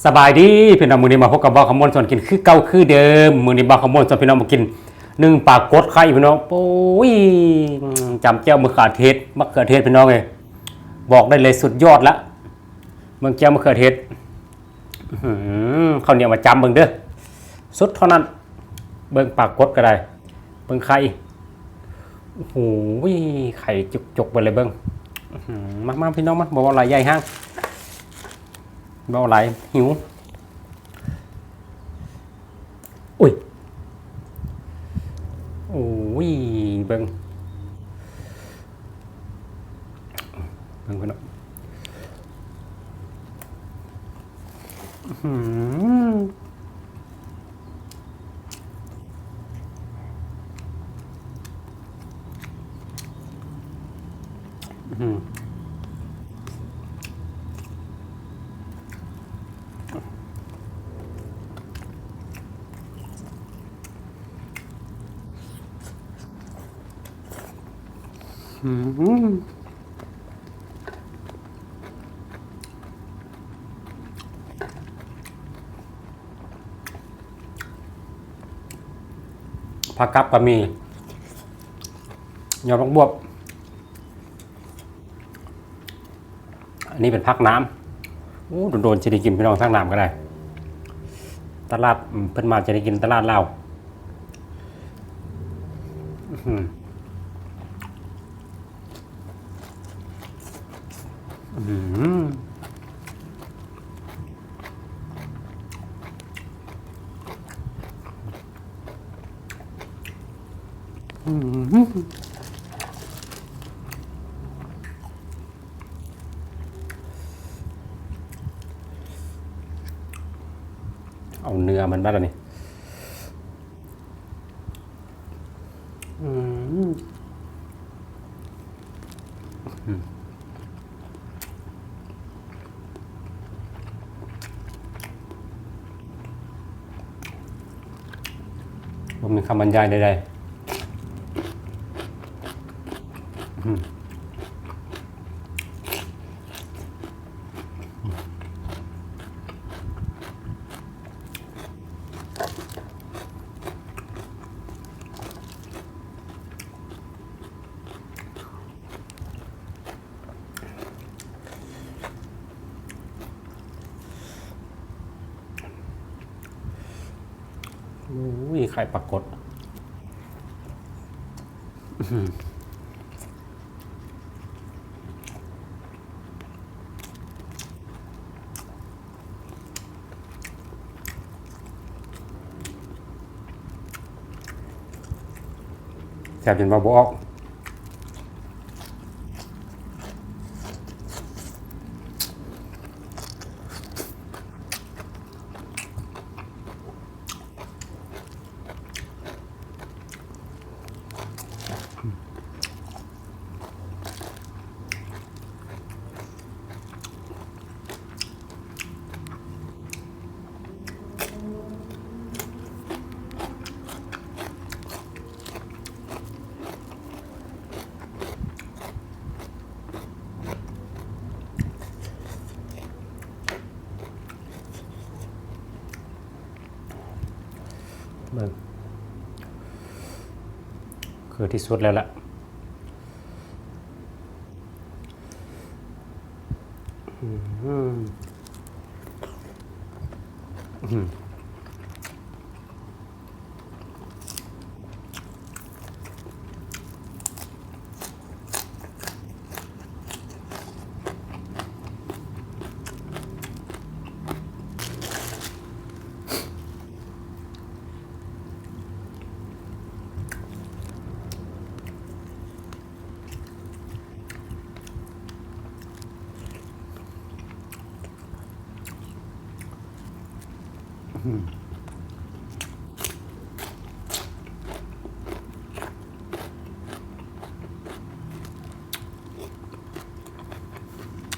ສະບາຍດີພີ່ນ້ອງ ມື້ນີ້ມາພົບກັບບ່າວຄຳມ່ວນສອນກິນຄືເກົ່າຄືເດີມ. ມື້ນີ້ບ່າວຄຳມ່ວນຊວນພີ່ນ້ອງມາກິນໜຶ້ງປາກົດໄຂ່ພີ່ນ້ອງ. ໂອ້ຍ ຈ້ຳແຈ່ວມະເຂືອເທດ ມະເຂືອເທດພີ່ນ້ອງເອີຍ ບອກໄດ້ເລີຍສຸດຍອດລະ. ເບິ່ງແຈ່ວມະເຂືອເທດ ອືຫື ເຂົ້າໜຽວມາຈ້ຳເບິ່ງເດີ ສຸດເທົ່ານັ້ນ. ເບິ່ງປາກົດກໍໄດ້ ເບິ່ງໄຂ່ ໂອ້ໂຫ ໄຂ່ຈຸກໆ ເບິ່ງເລີຍເບິ່ງ. ອືຫື ມາໆ ພີ່ນ້ອງ ມາ ບໍ່ເວົ້າຫຼາຍ ຢ້ານຮ້າງ ເວົ້າຫຼາຍຫິວ. ໂອ້ຍ ໂອ້ຍ ເບິ່ງ ເບິ່ງເພິ່ນເນາະ ອືຫື ອືຫື ອືຫື ຜັກກັບກໍມີ ຍອດຜັກບວບ. ອັນນີ້ເປັນຜັກໜາມ ໂອ້ ໂດນໆ ຊິໄດ້ກິນພີ່ນ້ອງ ຜັກໜາມກໍໄດ້ ຕະຫຼາດ ອືມ ເພິ່ນມາຈະໄດ້ກິນຕະຫຼາດລາວ. ອືຫື ອືຫື ອືຫື ເອົາເນື້ອມັນບາດນີ້. ອືມ ອືມ ບໍ່ມີຄຳບັນຍາຍໃດໆ. ອືມ ໂອ້ຍ ໄຂ່ປາກົດ ອືມ. ແຊບຈົນເວົ້າບໍ່ອອກ. ເບິ່ງ ຄືທີ່ສຸດແລ້ວລະ. ອືມ ອືມ. ອືມ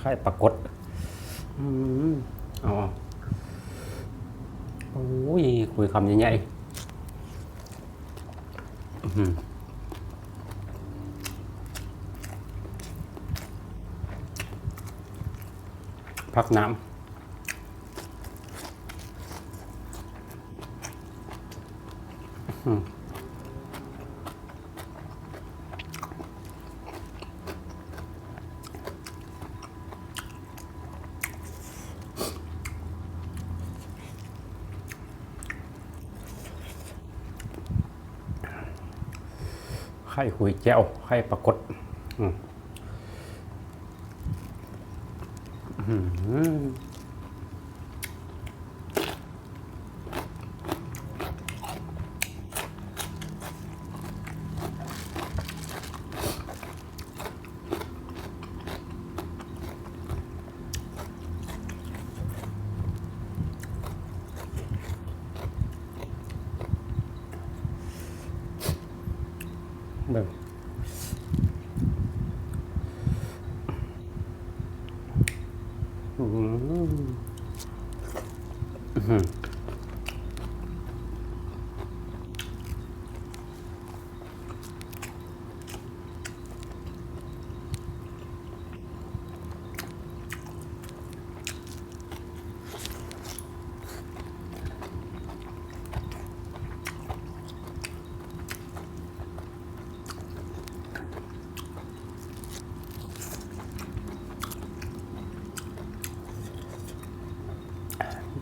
ໄຂ່ປາກົດ ອືມ ເອົາ ໂອ້ຍ ຄຸຍຄຳໃຫຍ່ໆ ອືມ ຜັກນ້ຳ. ໄຂ່ຫຸຍແຈ່ວ ໄຂ່ປາກົດ ອືມ. ເບິ່ງ ອືມ ອືມ.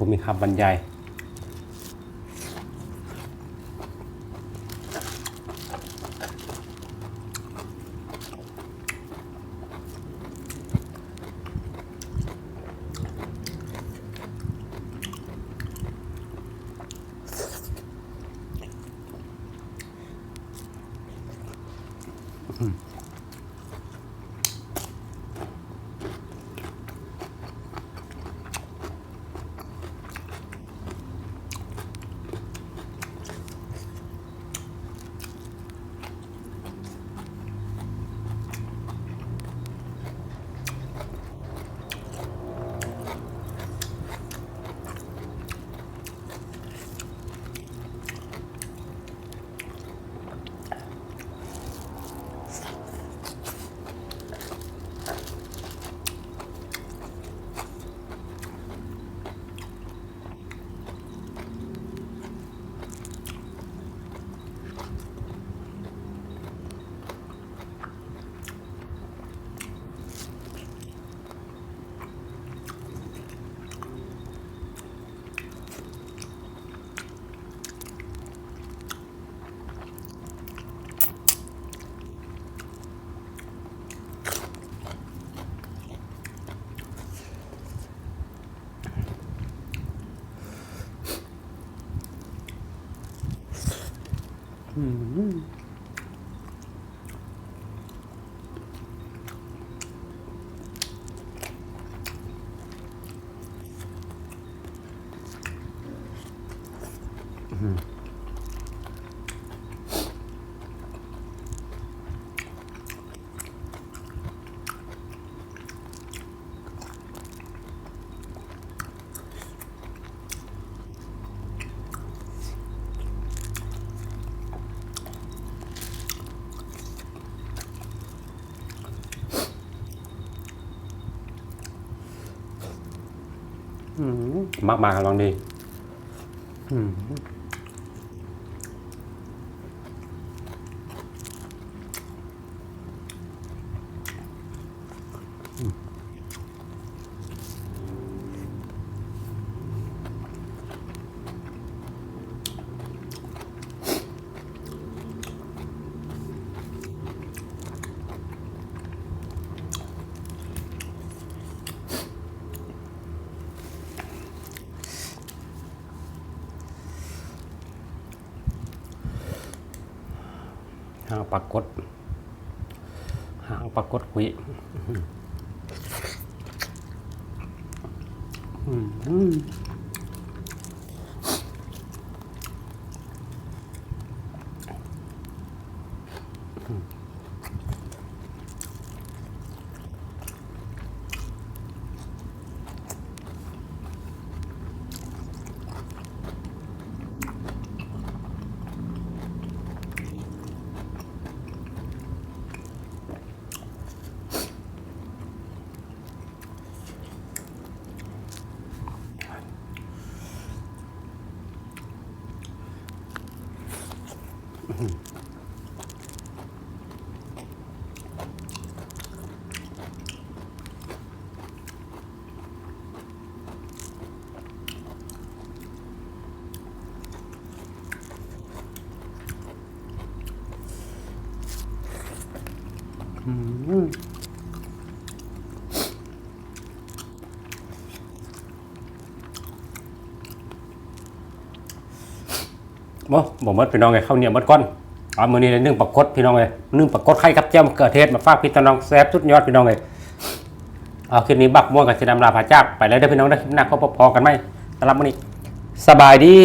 ບໍ່ມີຄຳບັນຍາຍ. ອືມ ມັກມາກະລອງດີ ອືມ. ຫາງປາກົດ ຫາງປາກົດຫຸຍ ອືມ. ອືມ ບໍ່ ບໍ່ໝົດພີ່ນ້ອງເອີຍ ເຂົ້າໜຽວໝົດກ່ອນ. ເອົາ ມື້ນີ້ໄດ້ໜຶ້ງປາກົດພີ່ນ້ອງເອີຍ ໜຶ້ງປາກົດໄຂ່ກັບແຈ່ວມະເຂືອເທດ ມາຝາກພີ່ຕ່ອງນ້ອງແຊບສຸດຍອດພີ່ນ້ອງເອີຍ. ເອົາ ຄລິບນີ້ບັກມ່ວນກໍຊິລຳລາພາຈາກໄປແລ້ວເດີພີ່ນ້ອງເດີ ຄລິບໜ້າກໍພໍກັນໃໝ່. ສຳລັບມື້ນີ້ ສະບາຍດີ.